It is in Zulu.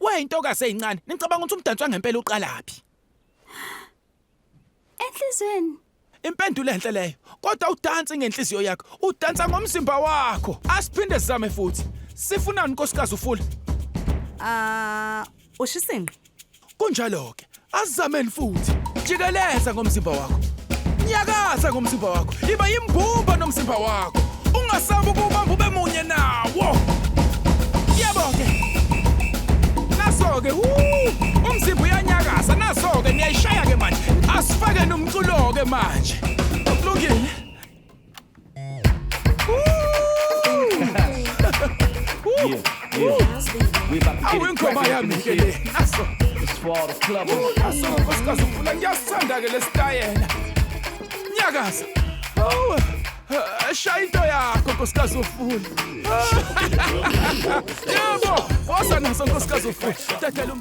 Weyintokazi ezincane, nicabanga ukuthi umdanso wangempela uqalaphi? Enhlizweni. Impendulo enhle leyo. Kodwa udansi ngenhliziyo yakho, udansa ngomzimba wakho. Asiphinde sizame futhi. Sifunani nkosikazi ufula? Ah, ushisinqe. Kunjalo-ke, asizameni futhi. Jikeleza ngomzimba wakho. Nyakaza ngomzimba wakho. Iba yimbumba nomzimba wakho. Ungasabi ukubamba ube munye nawo. Yebo-ke. Naso-ke, wuu! Umzimba uyanyakaza, naso-ke niyayishaya-ke manje. Asifake nomculo-ke manje. Kulungile. Awu ingoma yami ke le. Naso. Naso nkosikazi ufuna ngiyasithanda ke lesitayela. Nyakaza. Awu. Shaya into yakho nkosikazi ufuna. Yebo, woza naso nkosikazi ufuna. Dadela.